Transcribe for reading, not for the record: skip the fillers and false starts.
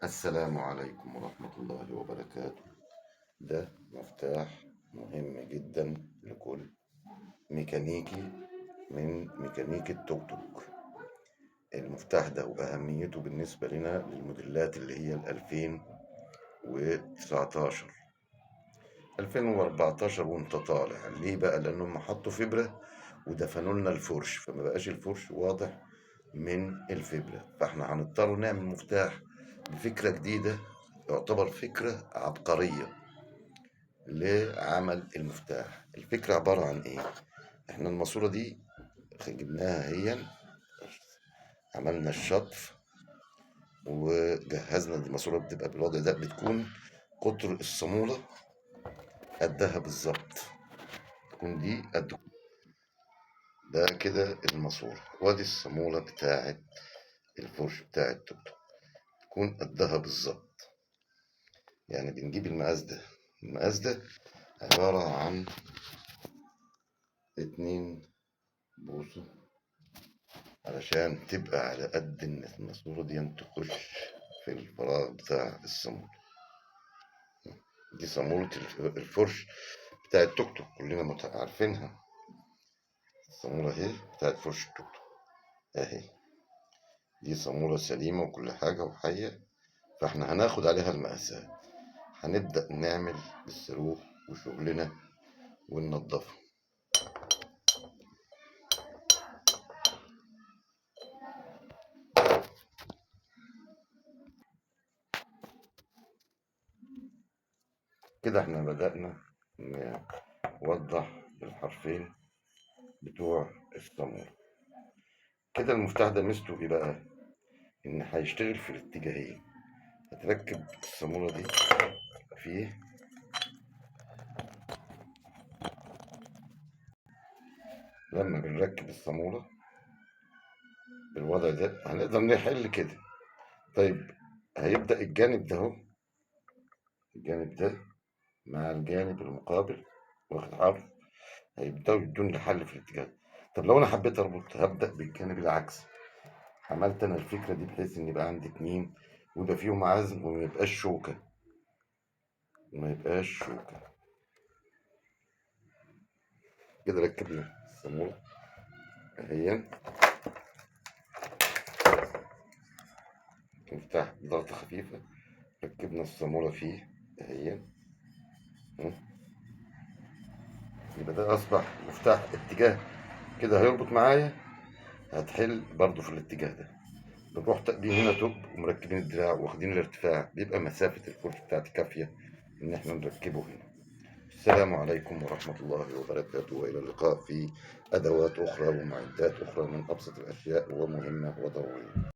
السلام عليكم ورحمة الله وبركاته. ده مفتاح مهم جدا لكل ميكانيكي من ميكانيكي التوك توك. المفتاح ده وأهميته بالنسبة لنا للموديلات اللي هي 2019 2014 وانت طالع. ليه بقى؟ لأنهم حطوا فبرة ودفنوا لنا الفرش، فما بقاش الفرش واضح من الفبرة، فاحنا هنضطر نعمل مفتاح بفكرة جديدة، يعتبر فكرة عبقرية لعمل المفتاح. الفكرة عبارة عن ايه؟ احنا الماسورة دي جبناها هي، عملنا الشطف وجهزنا. دي الماسورة بتبقى بالوضع ده، بتكون قطر الصامولة قدها بالظبط، تكون دي قد ده كده الماسورة، وادي الصامولة بتاعت الفرش بتاع التوك توك تكون قدها بالظبط. يعني بنجيب المقاس ده، المقاس ده عبارة عن 2 بوصة علشان تبقى على قد ان الماسورة دي تخش في الفراغ بتاع الصامولة. دي صامولة الفرش بتاع التوك توك، كلنا عارفينها. الصامولة اهي بتاعت فرش التوك توك اهي، دي صامولة سليمة وكل حاجة وحية، فاحنا هناخد عليها المقاسات. هنبدأ نعمل بالصاروخ وشغلنا وننضفه. كده احنا بدأنا نوضح الحرفين بتوع الصامولة. كده المفتاح ده ميزته ايه بقى؟ ان هيشتغل في الاتجاهين. هتركب الصامولة دي فيه، لما بنركب الصامولة بالوضع ده هنقدر نحل كده. طيب هيبدأ الجانب ده اهو، الجانب ده مع الجانب المقابل واخد حرف، هيبدأوا يدوني حل في الاتجاه. طب لو انا حبيت اربط هبدأ بالجانب العكسي. عملت انا الفكرة دي بحيث ان يبقى عندي 2 ويبقى فيهم عزم وما يبقاش شوكة، وما يبقاش شوكة. كده ركبنا الصامولة اهي، مفتاح بضغطة خفيفة ركبنا الصامولة فيه اهي. يبقى ده اصبح مفتاح اتجاه كده، هيربط معايا، هتحل برضو في الاتجاه ده. بنروح تقديم هنا توب ومركبين الدراع واخدين الارتفاع، بيبقى مسافة الفرش بتاعتي كافية ان احنا نركبه هنا. السلام عليكم ورحمة الله وبركاته، وإلى اللقاء في أدوات أخرى ومعدات أخرى من أبسط الأشياء ومهمة وضرورية.